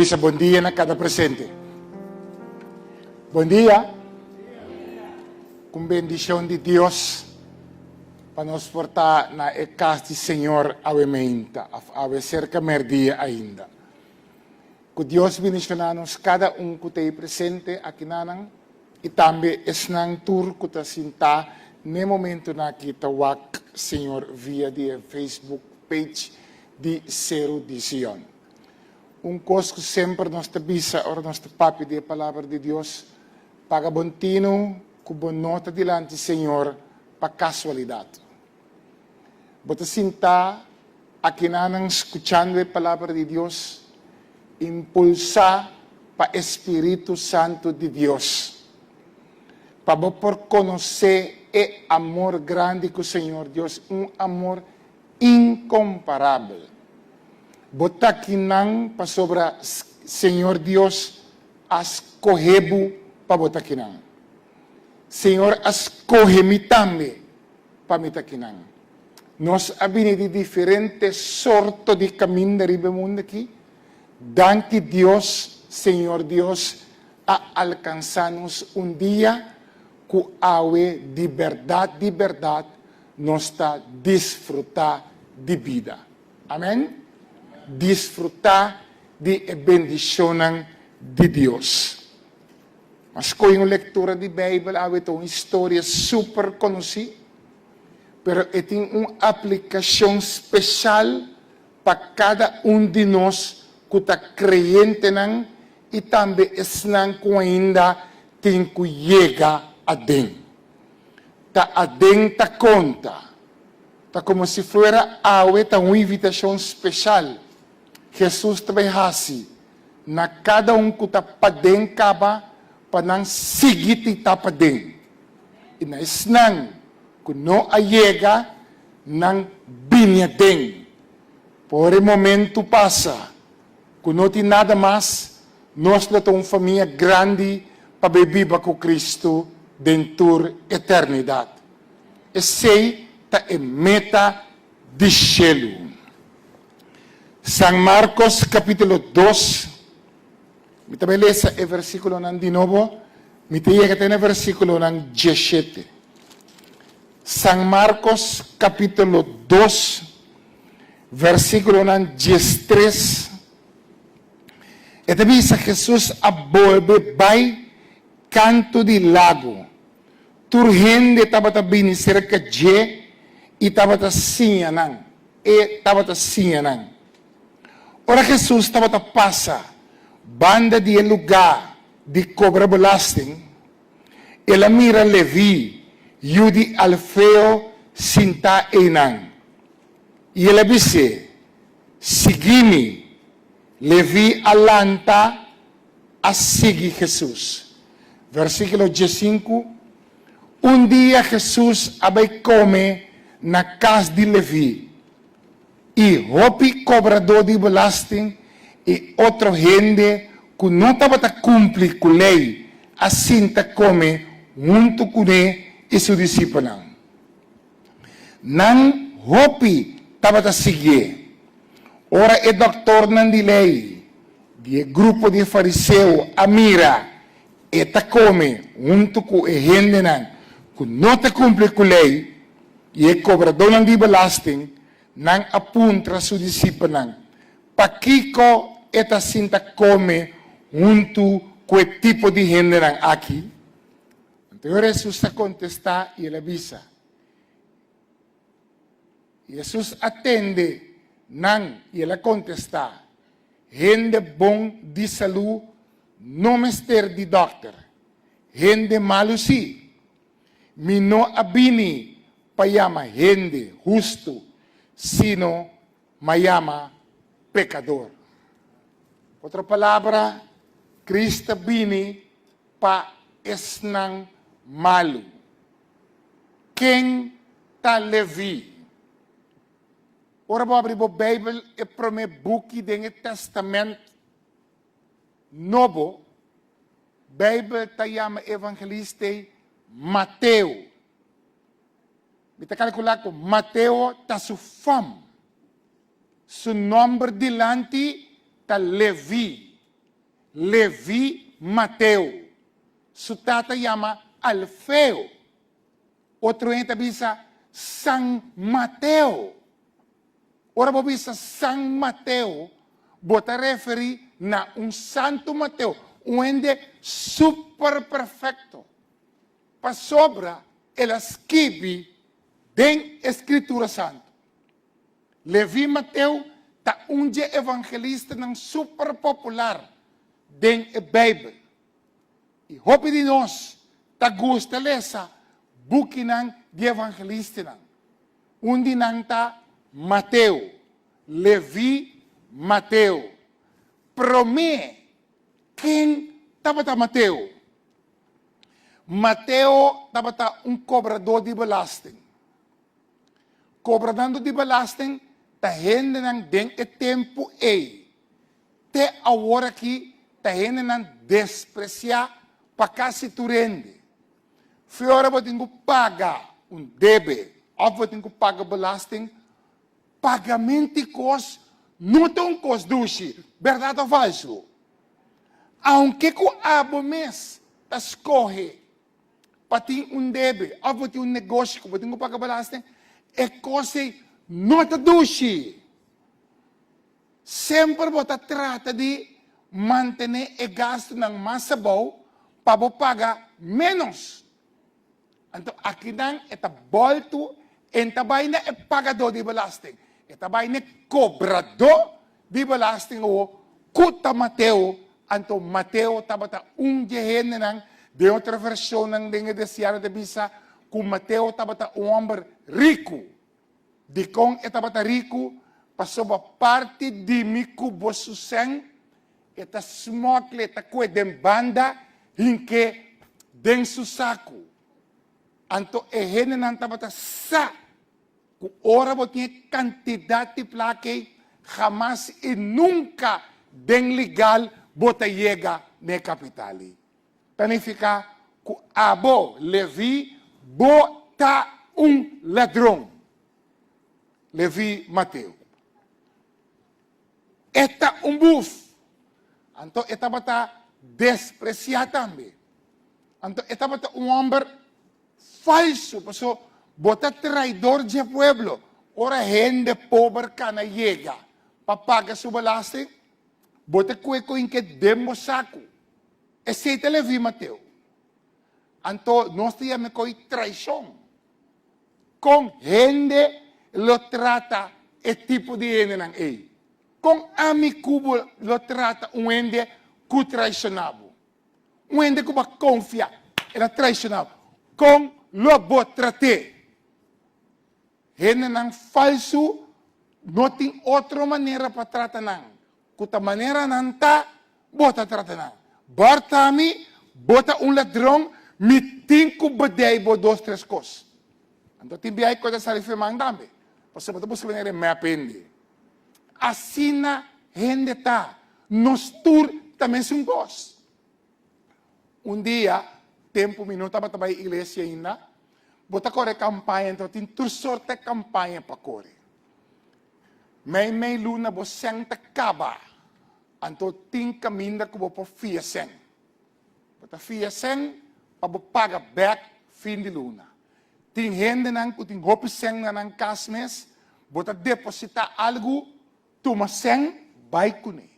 bisa bon dia na kada presente. Bon dia. Ku bendishon di Dios pa nos por ta na e kas di Señor awe meinta òf awe serka mèrdia ainda. Ku Dios bendishoná nos kada un ku ta ei presente akinanan i tambe esnan tur ku ta sintá n'e momentunan aki ta wak Señor via di e Facebook page di Seru di Sion. Un kos ku semper nos ta bisa ora nos ta papia di e Palabra di Dios, paga bon tinu ku bo no ta dilanti Señor pa kasualidat. Bo ta sintá akinanan skuchando e Palabra di Dios, impulsá pa e spiritu santu di Dios, pa bo por konosé e amor grandi ku Señor Dios, un amor inkomparabel. Bo ta akinan pasobra Señor Dios a skohe bo pa bo ta akinan. Señor a skohe mi tambe pa mi ta kinan. Nos a bini di diferente sorto di kaminda riba e mundu aki. Danki Dios, Señor Dios a alkansá nos un dia ku awe di bèrdat di bèrdat nos ta disfrutá di bida. Amèn. Disfrutá di e bendishonnan di Dios. Mas skohe un lektura di Beibel awe ta un historia super konosí, pero e tin un aplikashon speshal pa kada un di nos ku ta kreyentenan i tambe esnan ku ainda tin ku yega aden. Ta aden ta konta. Ta komo si fuera awe ta un invitashon speshal Hesus ta bai hasi na kada un ku ta paden kaba pa nan sigui ti ta paden, i na esnan ku no a yega, nan bini aden. Por e momentu pasa ku no tin nada mas, nos lo ta un famia grandi pa bai biba ku Kristu den tur eternidat. Esei ta e meta di shelu. San Marcos capítulo dos, mi ta bai lesa e versículonan di nobo, mi ta yega te na versículonan dieshete. San Marcos capítulo dos, versículonan diestres, e ta bisa Jesus a bolbe bai kantu di lago. Tur hende tabata bini serka dje i tabata siña nan. E tabata siña nan. Ora Hesus tabata pasa banda di e lugá di kobra belasting, el a mira Leví, yu di Alfeo, sintá einan. I el a bis'é, Sigui mi. Leví a lanta a sigui Hesus. Versíkulo diesinku, Un dia Hesus a bai kome na kas di Leví, i hopi kobradó di belasting i otro hende ku no tabata kumpli ku lei a sinta kome huntu kuné i su disipelnan. Nan hopi tabata siguié. Ora e dòktornan di lei di e grupo di fariseo a mira e ta kome huntu ku e hendenan ku no ta kumpli ku lei i e kobradónan di belasting, nan a puntra su disipelnan, Pakiko e ta sinta kome huntu ku e tipo di hendenan aki? Anto Hesus a kontestá i el a bisa, Hesus a tende nan i el a kontestá, Hende bon di salú no mester di dòkter, hende malu sí. Mi no a bini pa yama hende hustu, sino m'a yama pekador. Otro palabra, Cristo a bini pa esnan malu. Ken ta Leví? Ora bo abri bo Beibel, e promé buki den e Tèstamènt Nobo, Beibel ta yama e evangelista ei Mateo. Mi ta kalkulá ku Mateo ta su fam. Su nòmber dilanti ta Leví. Levi Mateo. Su tata yama Alfeo. Otro hende ta bisa San Mateo. Ora bo bisa San Mateo, bo ta referí na un Santu Mateo, un hende super perfecto, pasobra el a skibi den e Skritura Santu. Levi Mateo ta un dje evangelistanan super popular den e Beibel. I hopi di nos ta gusta lesa bukinan di evangelistanan. Un di nan ta Mateo, Levi Mateo. Promé, ken tabata Mateo? Mateo tabata un kobradó di belasting. Kobradando di belasting ta hendenan den e tempu ei. Te awor aki ta hendenan despresiá pa kasi tur hende. Fi ora bo tin ku paga un debe òf bo tin ku paga belasting, pagamenti kos no ta un kos dushi, bèrdat òf falsu? Aunke ku abo mes ta skohe pa tin un debe òf bo tin un negoshi ku bo tin ku paga belasting, e kos ei no ta dushi. Semper bo ta trata di mantené e gastunan mas abou pa bo paga ménos. Anto akinan e ta bòltu, e n ta bai na e pagadó di belasting, e ta bai na e kobradó di belasting awor ku ta Mateo. Anto Mateo tabata un dje hendenan, den otro vershonnan den e desiario ta bisa ku Mateo tabata un hòmber riku. Dikon e tabata riku? Pasobra parti di mi ku bo su sèn, e ta smòkle, e ta kue den banda, hink'é den su saku. Anto e hendenan tabata sa ku ora bo tin e kantidat di plaka ei, hamas i nunka den legal bo ta yega na e kapital ei. Ta nifiká ku abo, Leví, bo ta un ladron. Leví Mateo. E ta un buf. Anto e tabata despresiá tambe. Anto e tabata un hòmber falsu, paso bo ta traidor dje pueblo. Ora hende pober kana yega pa paga su belasting, bo ta kue koinke den bo saku. Esei ta Leví Mateo. Anto nos ta yama e koi traishon. Kon hende lo trata e tipo di hendenan ei? Kon ami ku bo lo trata un hende ku traishoná bo? Un hende ku bo a konfia, el a traishoná bo. Kon lo bo trat'é? Hendenan falsu no tin otro manera pa trata nan. Ku ta manera nan ta, bo ta trata nan. Bòrta mi, bo ta un ladron, mi tin ku bedei bo dos tres kos. Anto tin biaha ku ta sali firman tambe, pasobra bo ta buska manera di mep hende. Asina hende ta, nos tur ta mesun kos. Un dia, tempu mi no tabata bai iglesia ainda, bo ta kore kampaña, anto tin tur sorte kampaña pa kore. Mei mei luna bo sèn ta kaba, anto tin kaminda ku bo por fia sèn. Bo ta fia sèn pa bo paga bèk fin di luna. Tin hendenan ku tin hopi sèn na nan kas mes, bo ta depositá algu, tuma sèn bai kuné.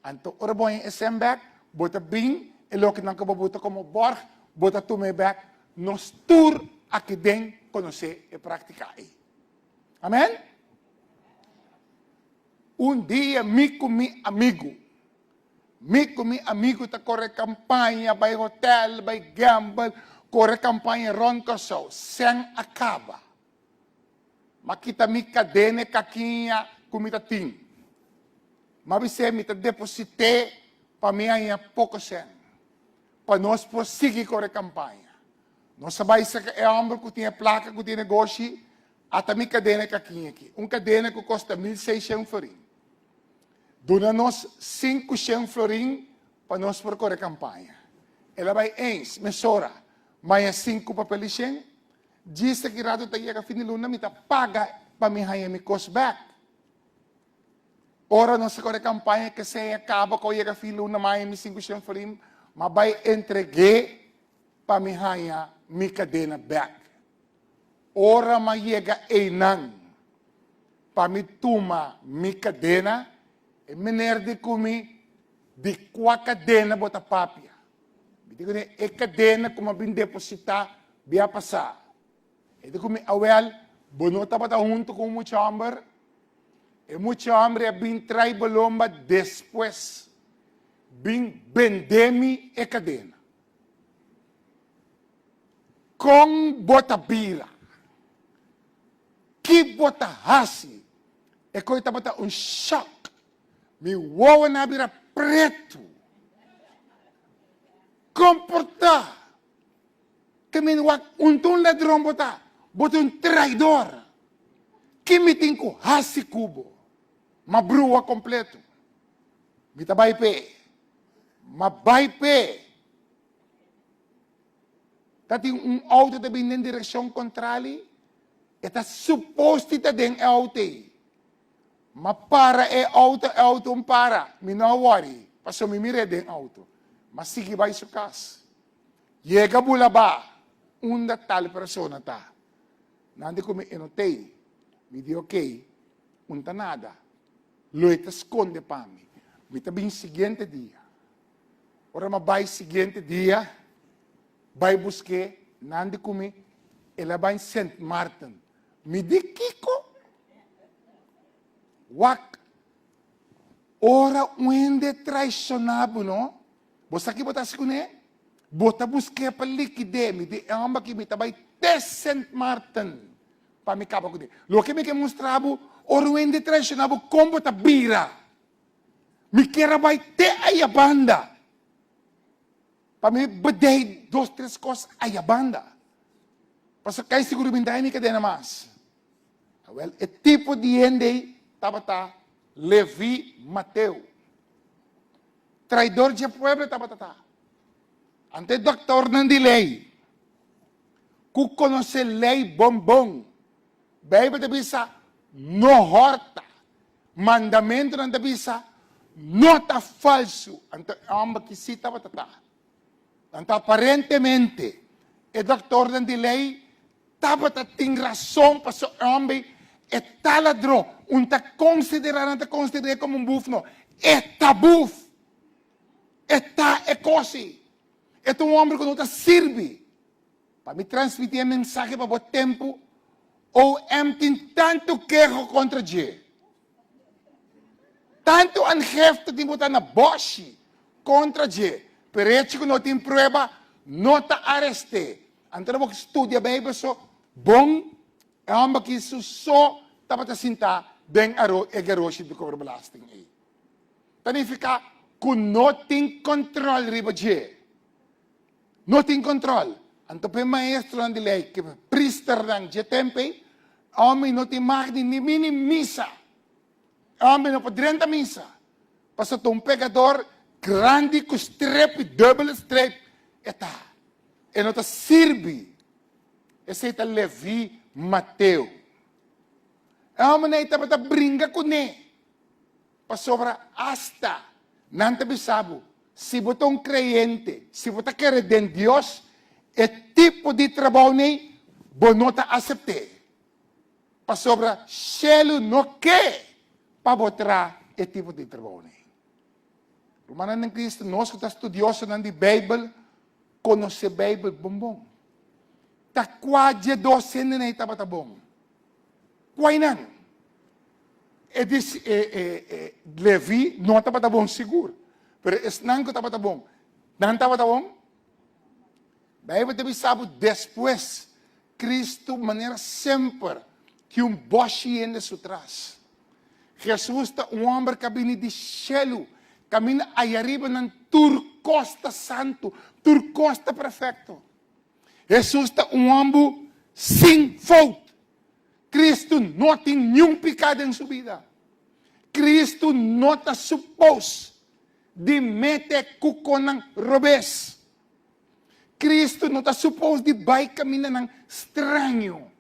Anto ora bo haña e sèn bèk, bo ta bin e lokenan ku bo buta komo bòrg, bo ta tuma e bèk. Nos tur aki den konosé e práktika ei. Amen? Un dia mi ku mi amigu, mi ku mi amigu ta kore kampaña, bai hotel, bai gamble, kore kampaña rònt Kòrsou. Sèn a kaba. M'a kita mi kadena e kakiña ku mi ta tin. M'a bis'é mi ta deposit'é pa mi haña poko sèn, pa nos por sigui kore kampaña. Nos a bai saka e hòmber ku tin e plaka ku tin negoshi, ata mi kadena e kakiña aki, un kadena ku kosta 1600 florin. Duna nos 500 florin pa nos por kore kampaña. El a bai eens, mesora, maña sinku papel di shen, djis aki ratu ta yega fin di luna mi ta paga pa mi haña mi kos bèk. Ora nos a kore kampaña kesei a kaba ku a yega fin luna maya mi 500 florin, m'a bai entreg'é pa mi haña mi kadena bèk. Ora m'a yega einan pa mi tuma mi kadena, e mener di ku mi, Di kua kadena bo ta papia? Mi di kuné, E kadena ku m'a bin depositá bia pasá. E di ku mi, Awèl, bo no tabata huntu ku un mucha hòmber? E mucha hòmber a bin trai bo lomba despues bin bendé mi e kadena. Kon bo ta bira? Ki bo ta hasi? E koi tabata un shòk. Mi wowonan a bira pretu. Kon por ta ke mi wak un ta un ladron bo ta? Bo ta un traidor. Ki mi tin ku hasi ku bo? M'a brua kompletu. Mi ta bai p'e. M'a bai p'e. Ta tin un auto ta bin den direccion contrali, e ta supos di ta den e auto ei. Ma para e auto, e auto un para. Mi no a worry, paso mi mir'é den auto. Ma sigui bai su cas. Yega Bulabá, unda tal persona ta. Nan di cu mi e no t'ei. Mi di ok, un ta nada. Lo e ta sconde pa mi. Mi ta bin siguiente dia. Ora m'a bai siguiente dia, bai busk'é, nan di ku mi, el a bai Sint Maarten. Mi di kiko? Wak, ora un hende traishoná bo no, bo sa ki bo ta hasi kuné? Bo ta busk'é pa likid'é. Mi di e hòmber aki, mi ta bai te Sint Maarten pa mi kaba kuné. Loke mi ke mustra bo, ora un hende traishoná bo, kon bo ta bira? Mi kier a bai te ayabanda pa mi bedei dos tres kos ayabanda. Pasobra kai sigur mi dai mi kadena mas. Awel, e tipo di hende ei tabata Levi Mateo. Traidor dje pueblo tabata ta. Ante e doktornan di lei ku konosé lei bon bon, Beibel ta bisa, No hòrta. Mandamentunan ta bisa, No ta falsu. Anto e hòmber ki sí tabata ta. Anto aparentemente e dòktornan di lei tabata tin rason pasobra e hòmber e ta ladron. Un ta konsiderá, nan ta konsider'é komo un buf. No, e ta buf. E ta e kos ei. E ta un hòmber ku no ta sirbi. Pa mi transmití e mensahe pa bo tempu, OM tin tantu keho kontra dje. Tantu aangifte tin botá na bòshi kontra dje, pero echi ku no tin prueba no ta arest'é. Anto bo studia Beibel so bon, e hòmber aki su so tabata sintá den e garoshi di kobra belasting ei. Ta nifiká ku no tin kòntròl riba dje. No tin control. Anto p'e maestronan di ley ku priesternan dje tempu ei, homber no tin mag di ni bini misa. E homber no por drenta misa, pasobra ta un pecador grandi ku strepi, dubbele streep e ta. E no ta sirbi. Esei ta Levi Mateo. E hombernan ei tabata bringa kuné. Pasobra asta nan ta bisa bo, si bo ta un kreyente, si bo ta kere den Dios, e tipo di trabou nei bo no ta asept'é. Pasobra shelu no ke pa bo traha e tipo di trabou nei. Rumannan den Cristo, nos ku ta studiosonan di Beibel, konosé Beibel bon bon. Ta kua dje dos hende nei tabata bon? Kuainan? E di e e e Levi no tabata bon sigur, pero esnan ku tabata bon, nan tabata bon? Beibel ta bisa bo despues Kristu manera semper tin un bòshi hende su tras. Hesus ta un hòmber ku a bini di shelu, kaminda ayariba nan tur kos ta santu, tur kos ta perfekto. Hesus ta un hòmber sin fout. Kristu no tin niun piká den su bida. Kristu no ta supos di mete ku konan robes. Kristu no ta supos di bai kamindanan straño.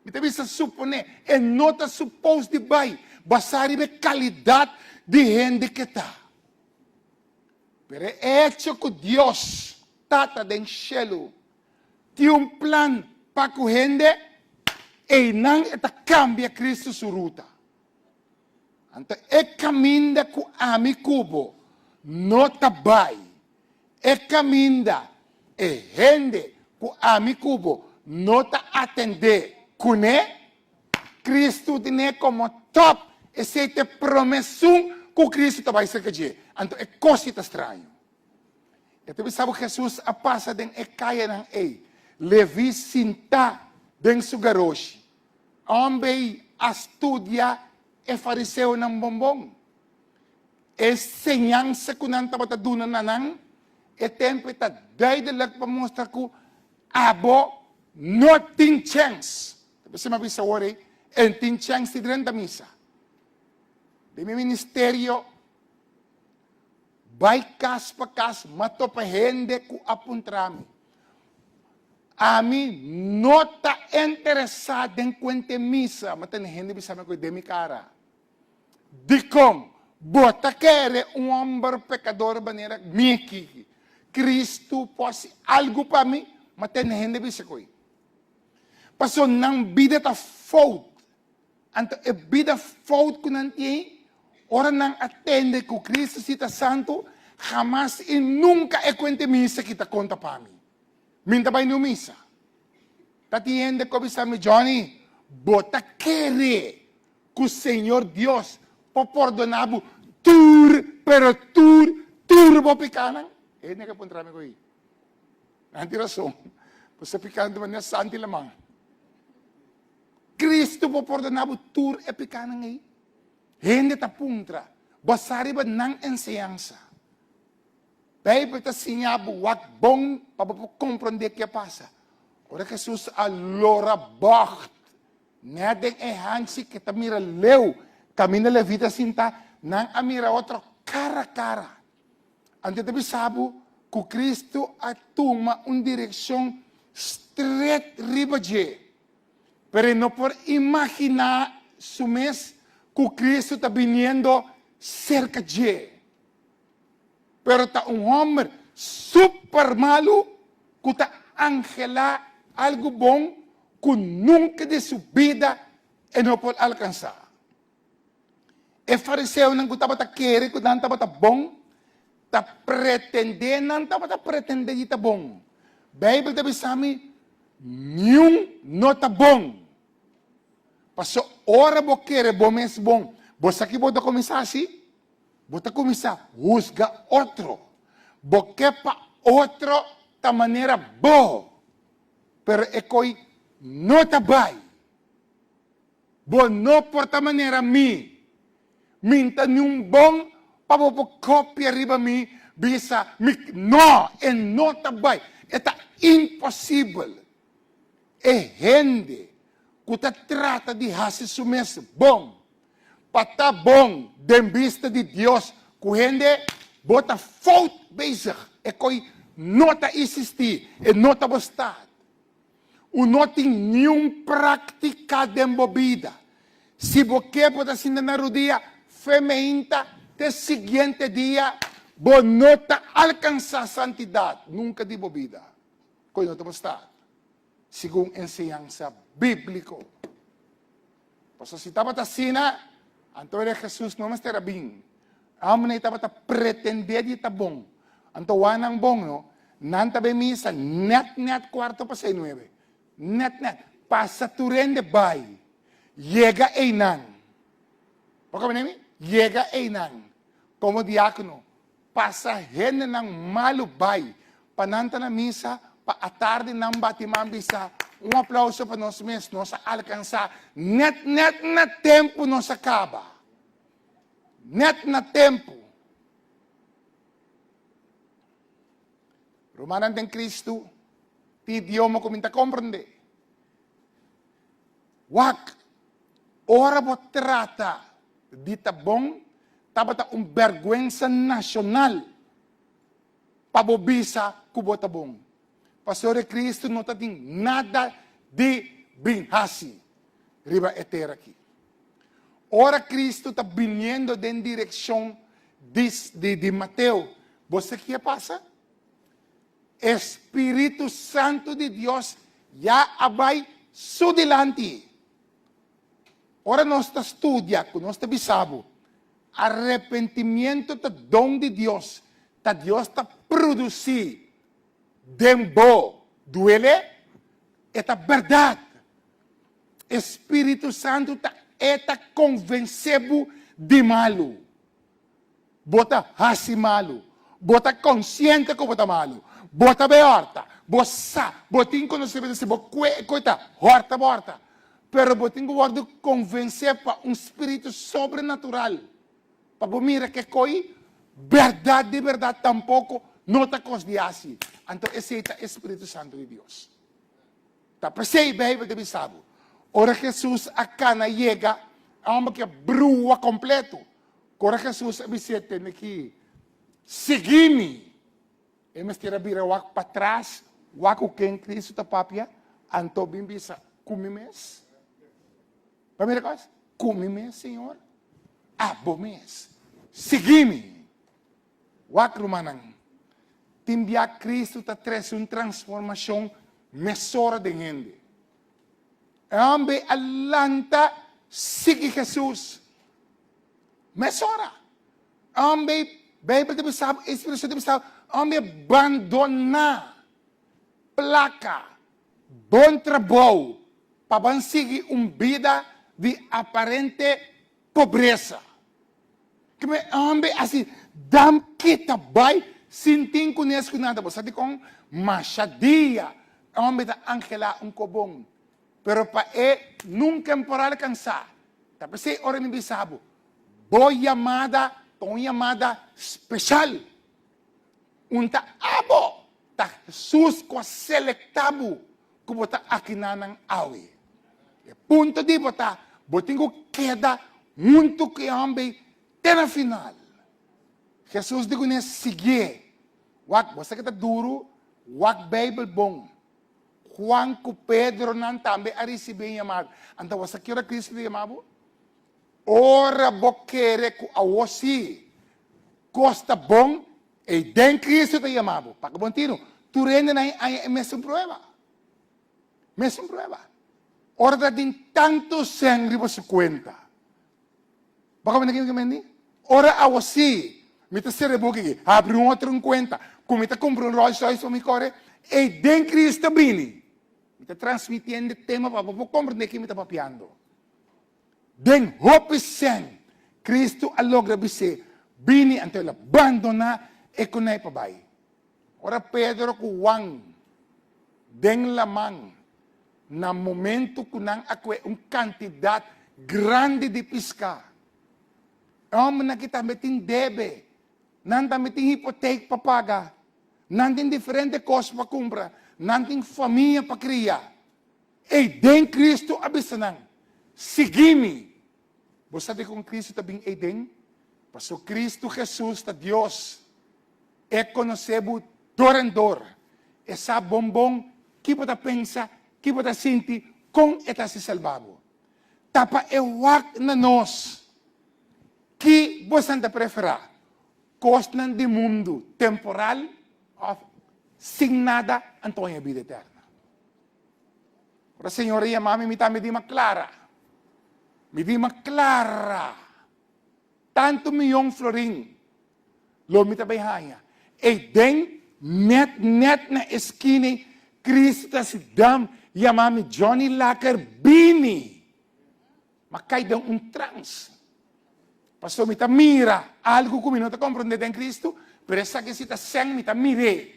Mi ta bisa suponé, e no ta supos di bai. basá riba e kalidat di hende ku e ta. Pero e echo ku Dios, Tata den shelu, tin un plan pa ku hende, einan e ta kambia Kristu su ruta. Anto e kaminda ku ami ku bo no ta bai, e kaminda e hende ku ami ku bo no ta atendé kuné, Kristu tin'é komo tòp, esei ta e promesun ku Kristu ta bai serka dje. Anto e kos ei ta straño. E ta bisa bo Hesus a pasa den e kayanan ei, Leví sintá den su garoshi. Homber ei a studia e fariseonan bonbon. E señansa ku nan tabata duna na nan e tempu ei ta duidelik pa mustra ku abo no tin chèns. Ta p'esei mi a bisa awor ei, e tin chèns di drenta misa. Den mi ministerio, bai kas pa kas, m'a topa hende ku a puntra mi, Ami no ta interesá den kuente misa. M'a tene hende bisa mi ku den mi kara. Dikon bo ta kere un hòmber pekador manera mi aki? Kristu por hasi algu pa mi? Ma tende hende bisa ku ei. Pasobra nan bida ta fout. Anto e bida fout ku nan tin ei, ora nan a tende ku Kristu si ta santu, hamas i nunka e kuente misa ki ta konta pa mi. Mi ta bai niun misa. Ta tin hende ku a bisa mi, Johnny, bo ta kere Ku Señor Dios por pordoná bo tur, pero tur, tur bo pikánan? E hende ke puntra mi ko'i. Nan tin rason. Pasobra pikánan ta manera santu i laman. Cristo por pordoná bo tur e pikánan ei? Hende ta puntra, basá riba nan enseñansa. Beibel ta siña bo wak bon pa bo por komprondé ke a pasa. Ora Hesus a lora bògt nèt den e hanchi ke ta mira leu kaminda Levita sinta, nan a mira otro kara kara. Anto e ta bisa bo ku Kristu a tuma un direkshon stret riba dje. Pero e no por imaginá su mes ku Kristu ta biniendo serka dje. Pero ta un homber super malu cu ta anhela algu bon cu nunca di su bida e no por alcansa. E fariseonan cu tabata kere cu nan tabata bon, ta pretende nan tabata pretende di ta bon. Bijbel ta bisa mi, niun no ta bon. Pasobra ora bo kere bo mes bon, bo sa ki bo ta cuminsa haci? Bo ta kuminsá husga otro. Bo ke pa otro ta manera bo, pero e koi no ta bai. Bo no por ta manera mi. Mi n ta niun bon pa bo por kopia riba mi, bisa mi no, e no ta bai. E ta imposibel. E hende ku ta trata di hasi su mes bon, Pa ta bon den bista di Dios ku hende, bo ta fout bezig. E koi no ta isistí, e no ta bo staat. U no tin niun praktika den bo bida. Si bo ke bo ta sinta na rudia fe meinta te siguiente dia, bo no ta alkansá santidat nunka di bo bida. Koi no ta bo staat, segun enseñansa bíbliko. Pasobra si tabata asina, anto era Hesus no mester a bin. Hombre tabata pretendé di ta bon. Anto wak nan bon, no? Nan ta bay misa net net cuarto pasai nuebe. Net net. Pasa tur hende bay. Yega eynan. Bo comprende mi? Yega eynan. Como diacono, Pasa hendenan malu bai pa nan ta na misa pa atardi nan bati man bisa un aplauso pa nos mes nos a alkansa net net na tempu nos a kaba net na tempu. Rumannan den Kristu tin idioma ku mi ta komprende. Wak, ora bo trata di ta bon, tabata un bèrgwensa nashonal pa bo bisa ku bo ta bon. Pasobra Kristu no ta tin nada di bin hasi riba e tera aki. Ora Cristo ta biniendo den direccion di di di Mateo, bo sa ki a pasa? E Spiritu Santu di Dios ya a bai su dilanti. Ora nos ta studia ku nos ta bisa bo, arepentimiento ta don di Dios, ta Dios ta produsí den bo duele, e ta bèrdat. E Spiritu Santu ta e ta konvensé bo di malu. Bo ta hasi malu. Bo ta konsiente ku bo ta malu. Bo ta bai hòrta. Bo sa, bo tin konosementu si bo kue e koi ta hòrta bo hòrta. Pero bo tin ku wòrdu konvensé pa un spiritu sobrenatural pa bo mira ke koi bèrdat di bèrdat tampoko no ta kos di hasi. Anto esei ta e Spiritu Santu di Dios. Ta p'esei Beibel ta bisa bo, ora Hesus a kana yega, e hòmber ke brua kompleto. Ora Hesus a bis'é, Tende aki, sigui mi. E mester a bira wak patras, wak ku ken Kristu ta papia, anto bin bisa, Ku mi mes? Bo a mira kos? Ku mi mes, Señor? Abo mes. Sigui mi. Wak, rumannan, tin bia Kristu ta trese un transformashon mesora den hende. E hòmber a lanta sigui Hesus mesora. E hòmber, Beibel ta bisa bo, e Spiritu Santu ta bisa bo, e hòmber a bandoná plaka, bon trabou, pa ban sigui un bida di aparente pobresa. Ke mi homber asi dam kita bai sin tin kunes ku nada. Bo sa dikon? Masha dia e homber ta anhelá un kobon, pero pa e nunka en por alkansá. Ta p'esei ora mi bisa bo, bo yamada ta un yamada speshal. Un ta abo, ta Hesus ku a selektá bo ku bo ta akinanan awe. E punto di bo ta, bo tin ku keda huntu ku e hòmber te na final. Hesus di kuné, Siguié. Wak, bo sa ke ta duru? Wak Beibel bon. Juan ku Pedro nan tambe a risibí e yamada. Anto bo sa ki ora Kristu ta yama bo? Ora bo kere ku awor sí kos ta bon, Ei den Cristo ta yama bo. Paga bon tinu. Tur hende na haña e mesun prueba. Mesun prueba. Ora ta tin tantu sèn riba su kuenta. Bo a komprende kiko mi di? Ora awosi mi ta sera e buki aki, habri un otro un kuenta, ku mi ta kumpra un Rolls Royce pa mi kore, ei den Cristo bini. Mi ta transmitiendo e tema pa bo por komprende kiko mi ta papiando. Den hopi sèn, Kristu a logra bis'é, Bini, anto el a bandoná e kunai pa bai. Ora Pedro ku Juan den laman, na momentu ku nan a kue un kantidat grandi di piská, e hòmbernan aki tambe tin debe, nan tambe tin hipotek pa paga, nan tin diferente kos pa kumpra, nan tin famia pa kria. Ei den Cristo a bisa nan, Sigui mi. Bo sa dikon Cristo ta bin ei den? Paso Cristo Jesus ta Dios. E konosé bo dor en dor. E sa bon bon ki bo ta pensa, ki bo ta sinti, kon e ta hasi salba bo. Ta pa e wak na nos. Ki bosan ta preferá? Kosnan di mundu temporal òf sin nada anto haña bida eterna? Ora Señor a yama mi, mi tambe di ma Clara. Mi di ma Clara, tantu miyon florin lo mi ta bay haña. Ey den net net na e skina ey, Cristo ta si dam yama mi, Johnny Laker, bini! M'a cay den un trans. Pasobra mi ta mira algo cu mi no ta comprende den Cristo, pero esaki si ta sèn mi ta mir'é.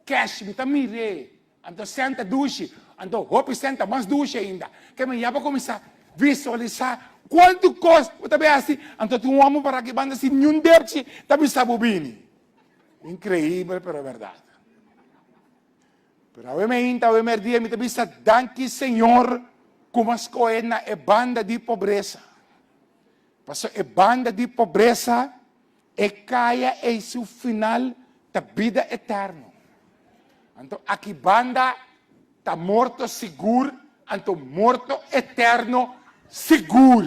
Cash mi ta mir'é. Anto sèn ta dushi. Anto hopi sèn ta mas dushi ainda. Ke men ya bo kuminsá visualisá kuantu kos bo ta bai hasi. Anto tin un hòmber pará aki banda sin niun depchi ta bisa bo bini. Inkreibel pero bèrdat. Pero awe meinta, awe mèrdia mi ta bisa danki Señor ku mi a skohe na e banda di pobresa. Pasobra e banda di pobresa E kaya ei su final ta bida eterno. Anto aki banda ta morto sigur, anto morto eterno sigur.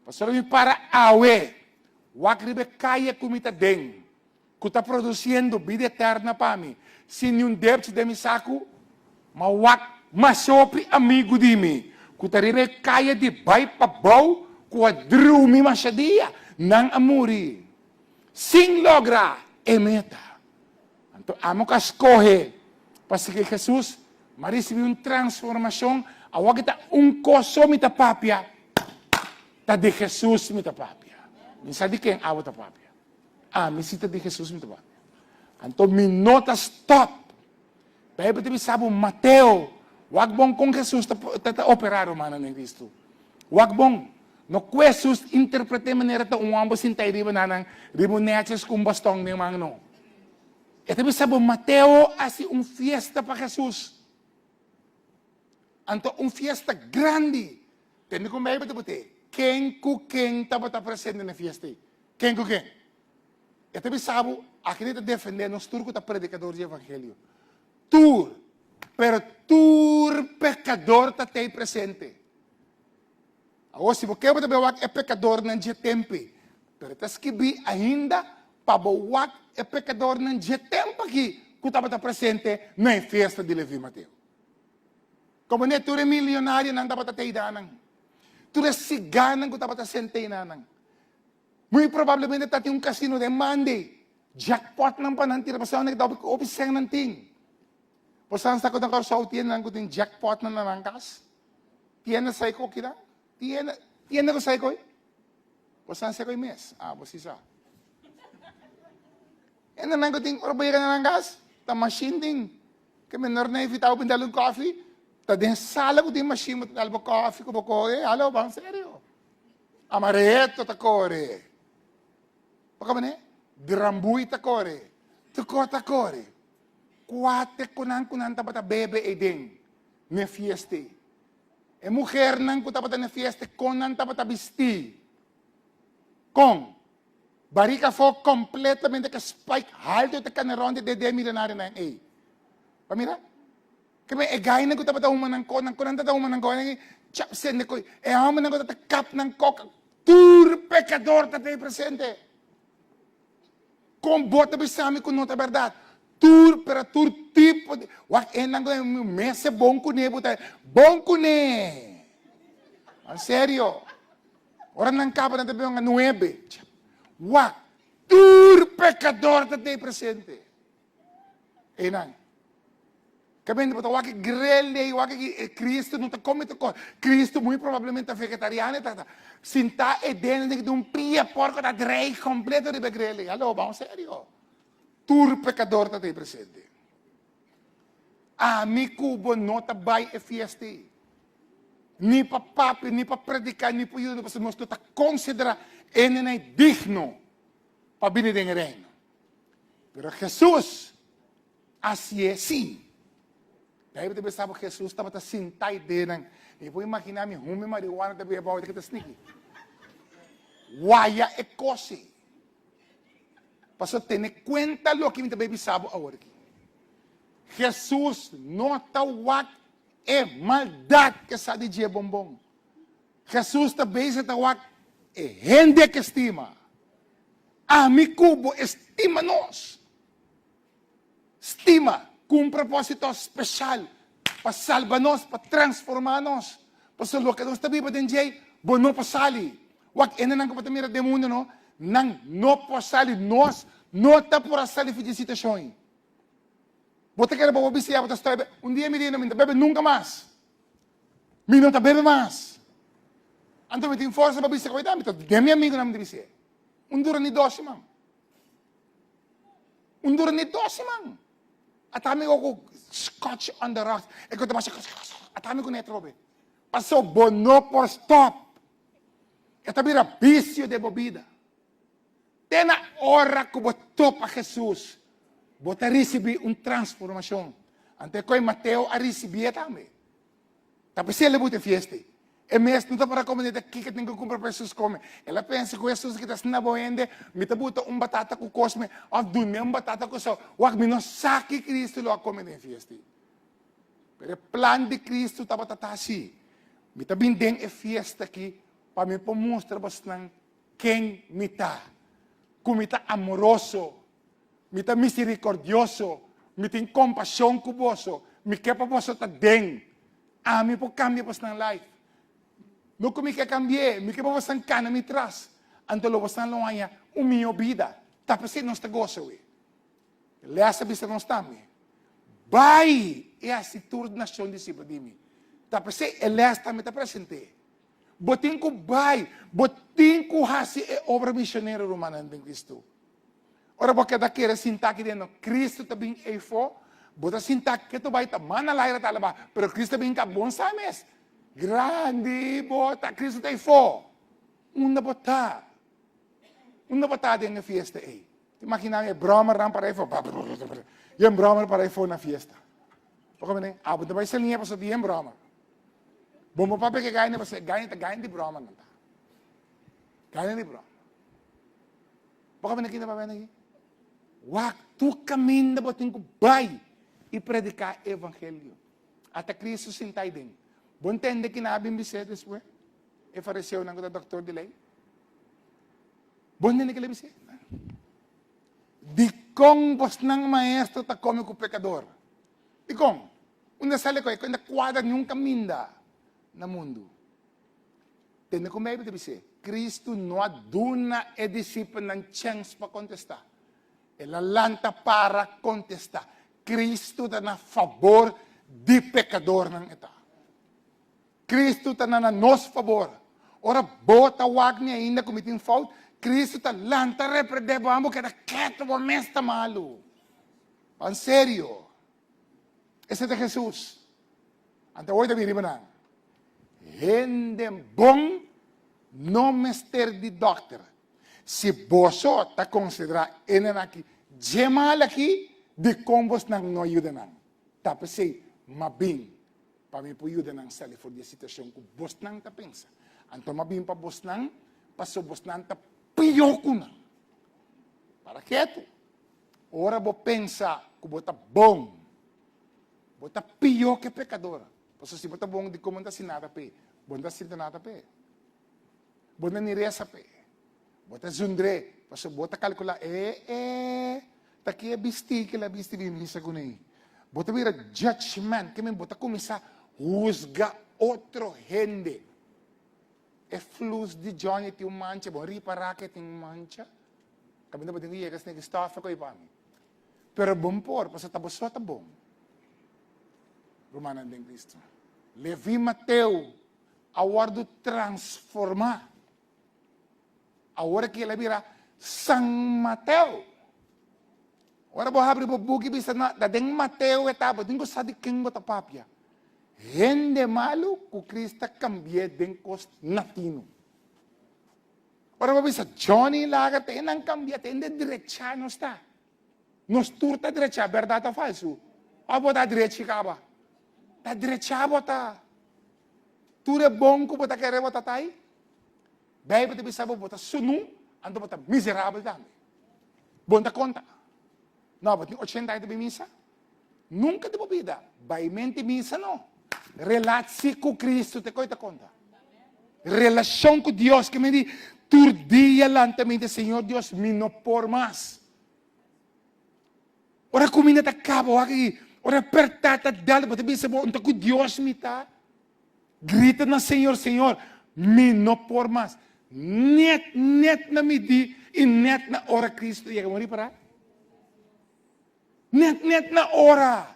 Pasobra mi para awe, wak riba e kaya ku mi ta den, ku ta produsiendo bida eterna pa mi, sin niun depchi den mi saku, ma wak mas hopi amigu di mi ku ta riba e kaya di bai pabou ku a drumi masha dia, nan a muri sin logra e meta. Anto amo ku a skohe pa sigui Hesus, m'a risibí un transformashon, awor ki ta un kos so mi ta papia, ta di Hesus mi ta papia. Mi sa di ken abo ta papia. Ami si ta di Hesus mi ta papia. Anto mi no ta stòp. Beibel ta bisa bo, Mateo, wak bon kon Hesus ta ta operá, rumannan den Kristu. Wak bon. No ku Hesus interpret'é manera ta un hòmber sintá ei riba nan nan riba un nèches ku un bastòn den man, no. E ta bisa bo, Mateo hasi un fiesta pa Hesus. Anto un fiesta grandi. Tende kon Beibel ta put'é? Ken ku ken tabata presente na e fiesta ei? Ken ku ken? E ta bisa bo, aki ta defendé nos tur ku ta predikador di evangelio. Tur, pero tur pekador ta tei presente. Awor, si bo ke bo ta bai wak e pekadornan dje tempu ei, pero ta skibí ainda pa bo wak e pekadornan dje tempu aki ku tabata presente na e fiesta di Leví Mateo. Komo ne tur e milionarionan tabata tei danan, tur e sigánan ku tabata sentei nanan. Muy probablemente ta tin un casino den Monday. Jackpotnan pa nan tira pasobra nan ta hopi hopi sèn nan tin. Bo sa sa ku na Kòrsou tiendanan ku tin jackpotnan na nan kas? Tienda sa e kokinan? Tienda tienda ku sa e koi? Bo sa sa e koi mes? Ah, bo si sa. Hendenan ku tin ora bo yega na nan kas, ta mashin tin. Ke menor na invitá bo bin dal un kòfi, ta den sala ku tin mashin bo ta dal bo kòfi ku bo kohe. Halo, ban serio. Amareto ta kore. Bo kaba ne? Drambuy ta kore. Tuko ta kore. Kuate ku nan ku nan tabata bebe ei den n'e fiesta ei. E muhernan ku tabata n'e fiesta kon nan tabata bistí? Kon? Barika afó kompletamente ku spike haltu ta kana rònt di e milionarionan ei. Bo mira? Keme e gainan ku tabata huma nan kos, nan ku nan tabata huma nan kos, nan chap sende koi. E hòmbernan ku tabata kap nan kok, tur pekador tabata ei presente. Kon bo ta bisa mi ku no ta bèrdat? Tur, pero tur tipo di, wak e nan ku mester bon kuné bo ta bon kuné. En serio. Ora nan kaba nan ta bebe un nuebe. Wak, tur pekador tabata ei presente. Einan. Kaminda bo ta wak e grel ei, wak e Cristo no ta come tur cos. Cristo muy probablemente ta vegetariano, e ta sintá e den di un pia porco ta drei completo riba e grel ei. Hallo, bamos serio. Tur pecador ta tei presente. Ami cu bo no ta bai e fiesta ei. Ni pa papia, ni pa predica, ni pa yuda, pasobra nos no ta considera hendenan digno pa bini den e reino. Pero Hesus hasié sí. Bijbel ta bisa bo Hesus tabata sintá i den nan. Mi por imaginá mi humi marihuana ta bebe abou ta kita sniki. Waya e kos ei. Pasobra tene kuenta loke mi ta bai bisa bo awor aki. Hesus no ta wak e maldat ke sa di dje bonbon. Hesus ta bezig ta wak e hende ke stima. Ami ku bo e stima nos. Stima ku un propósito speshal, pa salba nos, pa transformá nos. Pasobra loke nos ta biba den djei, bo no por sali. Wak hendenan ku bo ta mira den mundu no, nan no por sali. Nos no ta por a sali for dje situashon ei. Bo ta kere bo por bisa ya bo ta stòi. Un dia mi di, mi no ta bebe nunka mas. Mi no ta bebe mas. Anto mi tin forsa pa bisa ku mi ta den mi amigunan mi ta bis'é. Un dura ni dos siman. Un dura ni dos siman. Ata mi ku scotch on the rocks. E ku ta basha ata mi ku ne atrobe. Paso bo no por stop. E ta bira bisio den bo bida. Te na ora ku bo topa Jesus, bo ta risibí un transformashon. Anto e koe Mateo a risibié tambe. Ta p'esei el a buta e fiesta ei. E mes no ta para kome ta kiko tin ku kumpra pa Hesus kome. El a pensa ku Hesus ki ta asina bo hende, mi ta buta un batata ku kos me òf dun'é un batata ku sou. Wak, mi no sa ki Kristu lo a kome den e fiesta ei. Pero e plan di Kristu tabata ta hasi, Mi ta bin den e fiesta aki. Pa mi por mustra bosnan ken mi ta, ku mi ta amoroso, mi ta miserikordioso, mi tin kompashon ku boso, mi ke pa boso ta den. Ami por kambia bosnan life. No ku mi ke kambi'é, mi ke pa bosnan kana mi tras, anto lo bosnan lo haña un mihó bida. Ta p'esei nos ta gosa awe. Les a bisa nos tambe, Bai i hasi tur nashon disipel di mi. Ta p'esei e les tambe ta present'é. Bo tin ku bai, bo tin ku hasi e obra misionero, rumannan den Kristu. Ora bo keda kere sinta aki den no, Kristu ta bin eifó, bo ta sinta ke ta bai ta manda laira ta alabá, pero Kristu ta bin ka bon sa mes. Grandi bo ta, Kristu ta eifó. Unda bo ta? Unda bo ta den e fiesta ei? Te imaginá e bròmernan para eifó, yen bròmer para eifó na fiesta. Bo komprendé? Abo ta bai saliña pasobra tin yen bròmer. Bo no papia ke gaña pasobra e gaña ta gaña di bròmer nan ta. Gaña di bròmer. Bo ka bini aki ta papia aki? Wak tur kaminda bo tin ku bai i prediká e evangelio. Ata Kristu sinta ei den. Bo ntende kina a bin bis'é despues? E fariseonan ku ta dòktor di lei. Bo ntende kila a bis'é? Dikon bosnan maestro ta kome ku pekador? Dikon? Unda sali ku e ku e no ta kuadra niun kaminda na mundu. Tende ku Beibel ta bis'é, Kristu no a duna e disipelnan chèns pa kontestá. El a lanta para kontestá. Kristu ta na fabor di pekadornan e ta. Kristu ta na na nos fabor. Ora bo ta wak mi ainda ku mi tin fout, Kristu ta lanta reprendé bo, amo keda ketu, bo mes ta malu. Ban serio. Esei ta Hesus. Anto awor ta bin riba nan. Hende bon no mester di dòkter. Si boso ta konsiderá e nan aki dje mal aki, dikon bosnan no yuda nan? Ta p'esei m'a bin pa mi por yuda nan sali for di e situashon ku bosnan ta pensa. Anto m'a bin pa bosnan pasobra bosnan ta pió ku nan. Para ketu. Ora bo pensa ku bo ta bon, bo ta pió ku e pekador. Pasobra si bo ta bon, dikon bo no ta hasi nada p'e? Bo no ta sinti nada p'e. Bo no ni resa p'e. Bo ta zundr'é, pasobra bo ta kalkulá, E, e, ta ki e bistí ku el a bisti bin misa kuné. Bo ta bira judgment, ke men bo ta kuminsá husga otro hende. E flus di Johnny tin un mancha, bo ripará ku e tin un mancha? Kaminda bo tin ku yega esnan ki stòf ko'i pa mi. Pero bon por, pasobra ta bo so ta bon. Rumannan den Kristu. Levi Mateo a wòrdu transformá. Awor aki el a bira San Mateo. Ora bo habri bo buki bisa na ta den Mateo e ta, bo tin ku sa di ken bo ta papia. Hende malu ku Kristu a kambi'é den kos natino. Ora bo bisa Johnny laga te nan cambia te hende drecha nos ta. Nos tur ta drecha, berdad of falsu? Of bo ta drechi caba? Ta drecha bo ta. Tur e bon cu bo ta kere bo ta ta ai. Bijbel ta bisa bo bo ta sunu anto bo ta miserabel tambe. Bo no ta conta. No, bo tin ochenta aña ta bin misa? Nunca di bo bida bai menti misa no. Relatie cu Cristo te koe ta conta. Relacion cu Dios ke men di tur dia lanta mi di Señor Dios mi no por mas. Ora cuminda ta caba wak aki, ora perta ta dal bo ta bisa bo ta cu Dios mi ta. Grita na Señor, Señor mi no por mas. Net net na mi di y net na ora Cristo yega. Bo ripara? Net net na ora.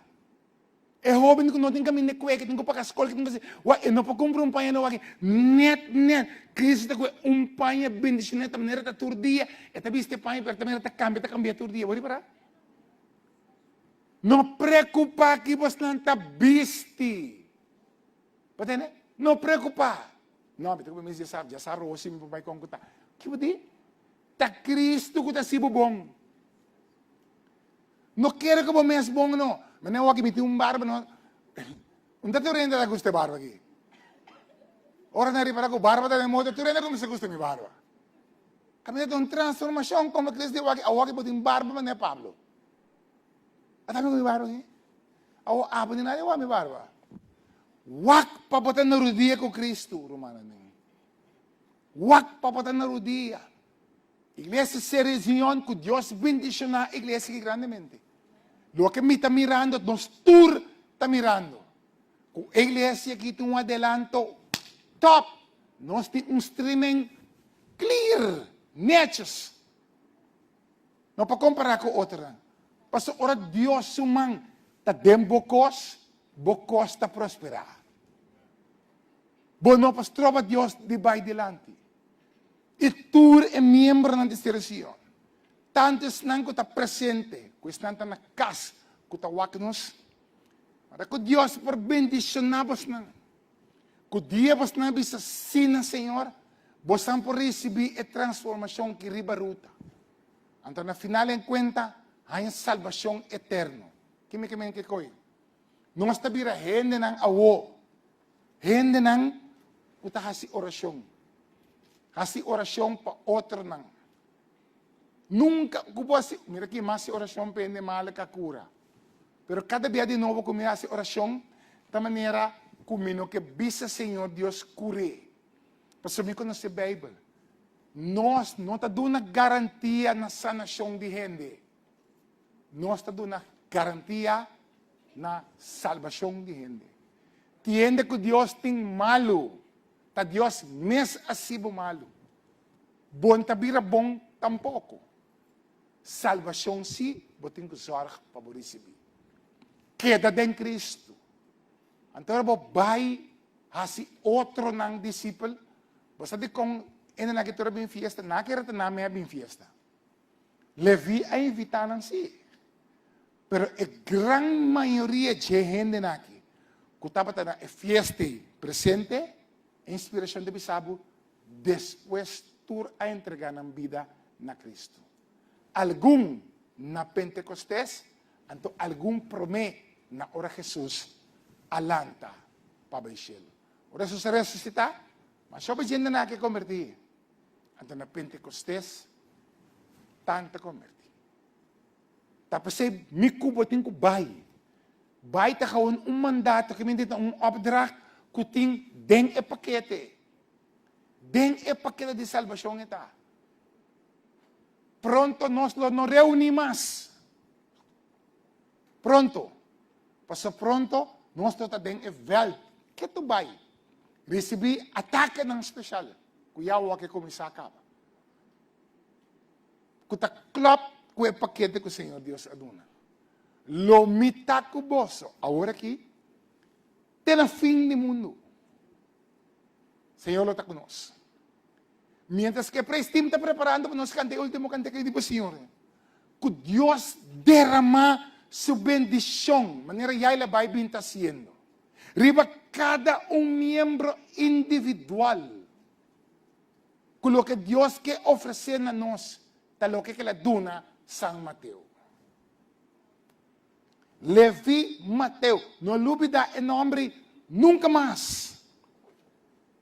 E hoben ku no tin kaminda kue, ke tin ku paga skol, ke tin ku hasi, wak, e no por kumpra un paña nobo aki. Net net Kristu ta kue un paña bendishoná ta manera ta tur dia e ta bisti e paña pero ta manera ta kambia ta kambia tur dia. Bo ripará? No preokupá ki bosnan ta bisti. Bo tende? No preokupá. No, mi ta kumpra mis djasabra, djasabra hosi mi por bai kon ku ta. Ki bo di? Ta Kristu ku ta hasi bo bon. No kere ku bo mes bon no. Mane awor ki mi tin un barba no. Un ta tur hende ta gusta e barba aki. Ora nan ripara ku barba ta den moda tur hende a kuminsa gusta mi barba. Kaminda ta un transformashon komo Kristu di awor ki awor ki bo tin barba mane Pablo. A ta mi ku mi barba aki? Awor abo ni nadie wak mi barba. Wak pa bo ta na rudia ku Kristu, rumannan. Wak pa bo ta na rudia. Iglesia Sere Zion, ku Dios bendishoná e iglesia aki grandemente. Loke mi ta mirando, nos tur ta mirando. Ku e iglesia aki tin un adelanto top. Nos tin un streaming clear, netjes. No pa kompará ku otronan. Pasobra ora Dios su man ta den bo kos, bo kos ta prosperá. Bo no por stroba Dios di bai dilanti. I tur e miembronan di Sere Sion, tantu esnan ku ta presente ku esnan ta na kas ku ta wak nos, ora ku Dios por bendishoná bosnan, ku dia bosnan a bisa sí na Señor, bosnan por risibí e transformashon ki riba ruta. Anto na final en kuenta, haña salbashon eterno. Ki mi ke men ke koe? Nos ta bira hendenan awo. Hendenan ku ta hasi orashon. Hasi orashon pa otronan. Nunka ku bo hasi, mira ki mas orashon pa hende malu ka kura. Pero kada bia di nobo ku mi hasi orashon, ta manera ku mi no ke bisa Señor Dios kur'é. Pasobra mi konosé Beibel. Nos no ta duna garantia na sanashon di hende. Nos ta duna garantia na salbashon di hende. Tin hende ku Dios tin malu, ta Dios mes a hasi bo malu. Bo no ta bira bon tampoko. Salbashon si bo tin ku zòrg pa bo risibí. Keda den Kristu. Anto ora bo bai hasi otronan disipel, bo sa dikon hendenan aki tur a bin fiesta? Nan a kere ta nan mes a bin fiesta. Leví a invitá nan sí, pero e gran mayoria dje hendenan aki ku tabata na e fiesta ei presente, e inspirashon ta bisa bo, despues tur a entregá nan bida na Kristu. Algun na Pentekostes, anto algun promé na ora Hesus a lanta pa bai shelu. Ora Hesus a resusitá, masha hopi djentenan aki a kombertí. Anto na Pentekostes tanta kombertí. Ta p'esei mi ku bo tin ku bai. Bai ta gewoon un mandato, ke mindi ta un opdracht ku tin den e pakete. Den e pakete di salbashon e ta. Pronto nos lo no reuní mas. Pronto. Pasobra pronto nos lo ta den e vèlt. Ke tu bai? Risibí atakenan speshal ku ya awor ke kuminsá kaba. Ku ta klòp ku e pakete ku Señor Dios a duna. Lo mi ta ku boso awor aki te na fin di mundu. Señor lo ta ku nos. Miéntras ku e praise team ta preparando pa nos kanta e último kanteka di bo Señor, ku Dios derama su bendishon manera ya el a bai bin ta hasiendo. Riba kada un miembro individual ku loke Dios ke ofresé na nos ta loke ku el a duna San Mateo. Levi Mateo, no lubidá e nòmber ei nunka mas.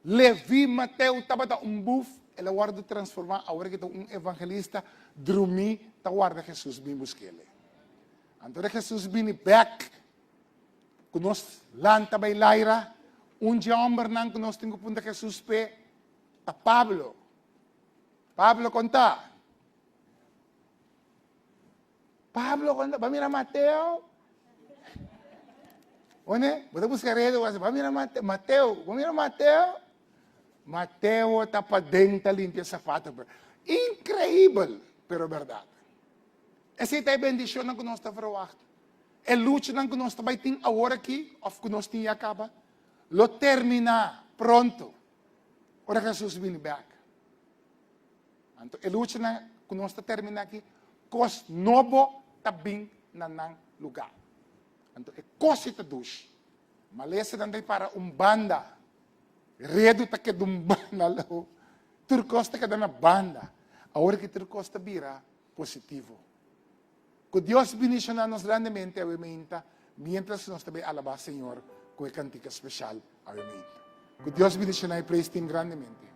Levi Mateo tabata un buf, el a wòrdu transformá awor ke ta un evangelista drumí ta warda Hesus bin busk'el. Anto ora Hesus bini bèk, Ku nos lanta bai laira, un dje hòmbernan ku nos tin ku punta Hesus p'e ta Pablo. Pablo konta. Pablo konta, Bo a mira Mateo? One, bo ta buska redu, bo a mira Mateo? Mateo, bo a mira Mateo? Mateo ta paden ta limpia sapato. Inkreibel, pero bèrdat. Esei ta e bendishonnan ku nos ta verwagt. E luchanan ku nos ta bai tin awor aki òf ku nos tin ya kaba, lo terminá pronto ora Hesus bini bèk. Anto e luchanan ku nos ta terminá aki, kos nobo ta bin na nan lugá. Anto e kos ei ta dushi. Malesanan ta para un banda, redu ta keda un banda lou, tur kos ta keda na banda. Awor ki tur kos ta bira positivo. Ku Dios bendishoná nos grandemente awe meinta mientras nos ta bay alabá Señor ku e kantika speshal awe meinta. Ku Dios bendishoná e praise team grandemente.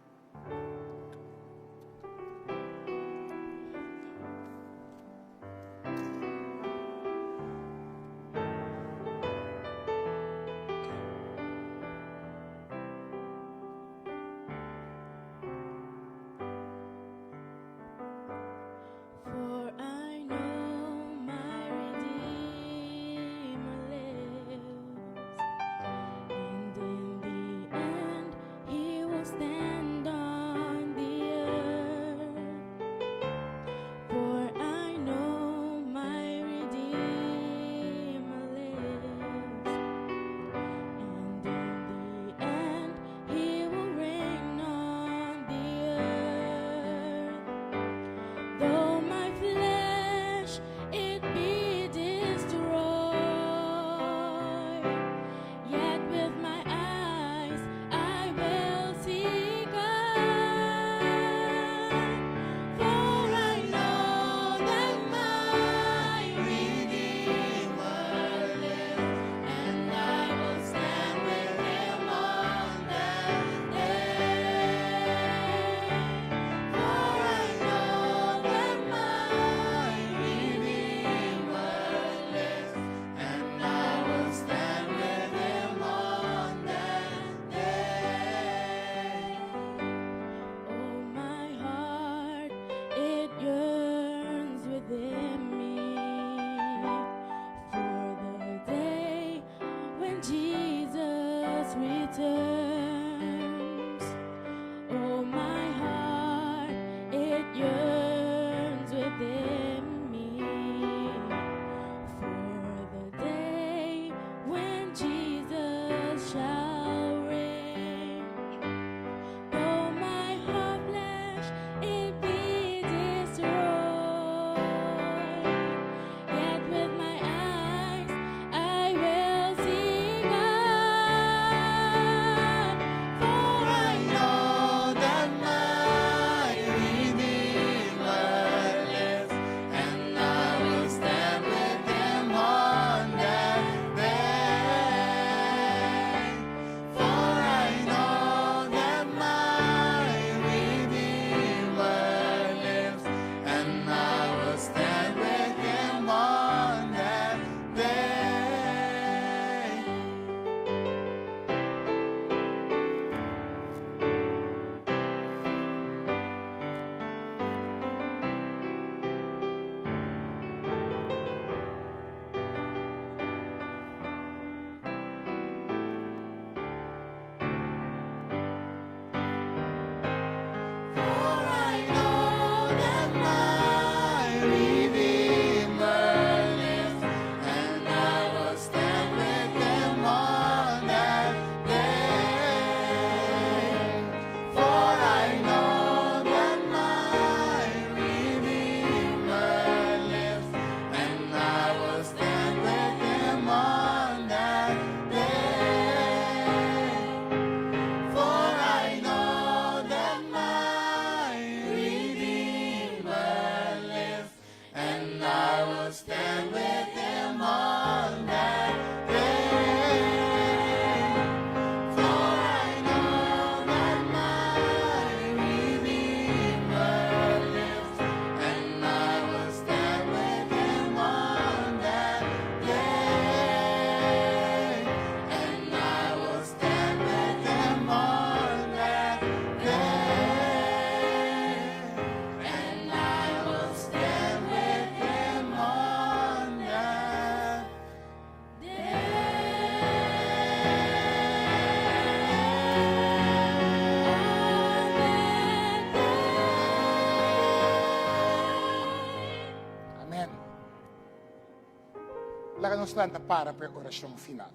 Laga nos lanta para pa e orashon final.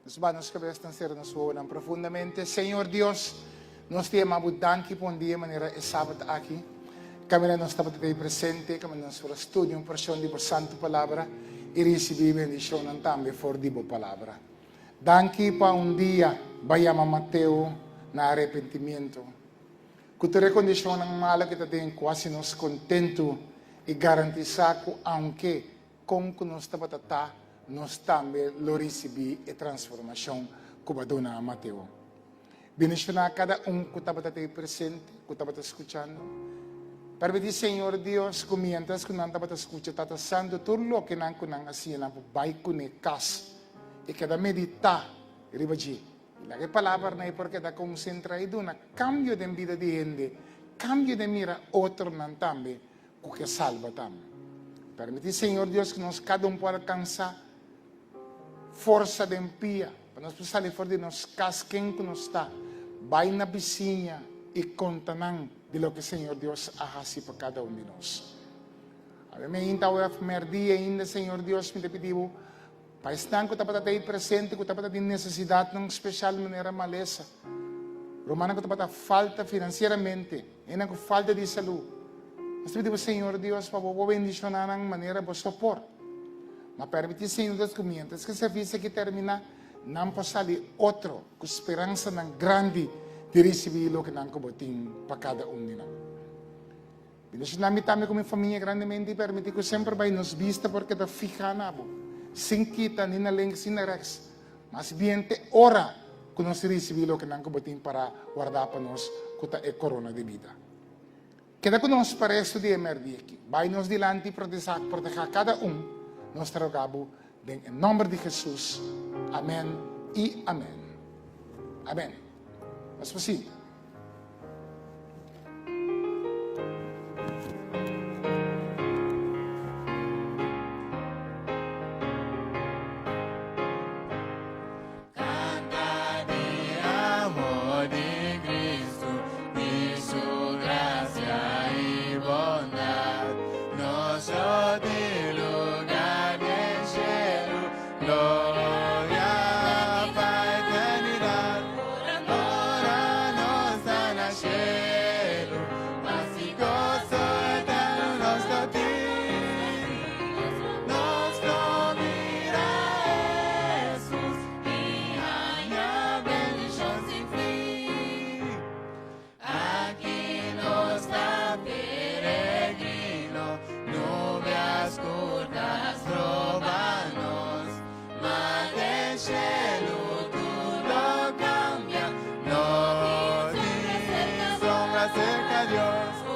Nos ba nos kabesnan sera nos wowonan profundamente. Señor Dios, nos ta yama Bo danki pa un dia manera e sabat aki. Kaminda nos tabata ta presente, kaminda nos por a studia un porshon di Bo santu palabra i risibí bendishonnan tambe for di Bo palabra. Danki pa un dia Bo a yama Mateo na arepentimiento. Ku tur e kondishonnan malo ku ta den ku hasi nos kontentu i garantisá ku aunke Kon ku nos tabata ta, nos tambe lo risibí e transformashon ku bo a duna a Mateo. Bendishoná kada un ku tabata ta ei presente, ku tabata skuchando. Permití, Señor Dios, ku miéntras ku nan tabata skucha Tata Santu tur loke nan ku nan a siña nan por bai kuné kas i keda meditá riba dje. I laga e palabranan ei por keda konsentrá i duna kambio den bida di hende, kambio den mira otronan tambe ku ke salba tambe. Permití, Señor Dios, ku nos kada un por alkansá forsa den pia, pa nos por sali for di nos kas ken ku nos ta, bai na bisiña i konta nan di loke Señor Dios a hasi pa kada un di nos. Awe meinta, awe òf mèrdia ainda, Señor Dios, mi ta pidi Bo pa esnan ku tabata ta ei presente ku tabata tin nesesidatnan speshal manera malesa, rumannan ku tabata falta finansieramente, Hendenan ku falta di salú. Nos ta pidi bo Señor Dios pa bo por bendishoná nan manera bo so por. Ma permití Señor Dios ku miéntras ku e servisio aki terminá, nan por sali otro ku speransanan grandi di risibí loke nan ku bo tin pa kada un di nan. Bendishoná mi tambe ku mi famia grandemente i permití ku semper bai nos bista por keda fihá na bo, sin kita ni na links ni na rèks. Mas bien te ora ku nos risibí loke nan ku bo tin para wardá pa nos, ku ta e korona di bida. Keda ku nos pa restu di e mèrdi aki. Bai nos dilanti i protehá kada un, nos ta roga bo den e nòmber di Hesus. Amèn i amèn. Amèn. Nos por sinta. Canta di amor di Cristo, di su gracia y bondad. Nos lo tin lugar den cielo, gloria pa eternidad. Ora nos ta na cielo, paz y gozo eterno nos lo tin. Nos lo mira Jesus y haña bendicion sin fin. Aki nos ta peregrino, nube oscur ta stroba nos, ma den cielo tur lo cambia, no tin sombra cerca Dios.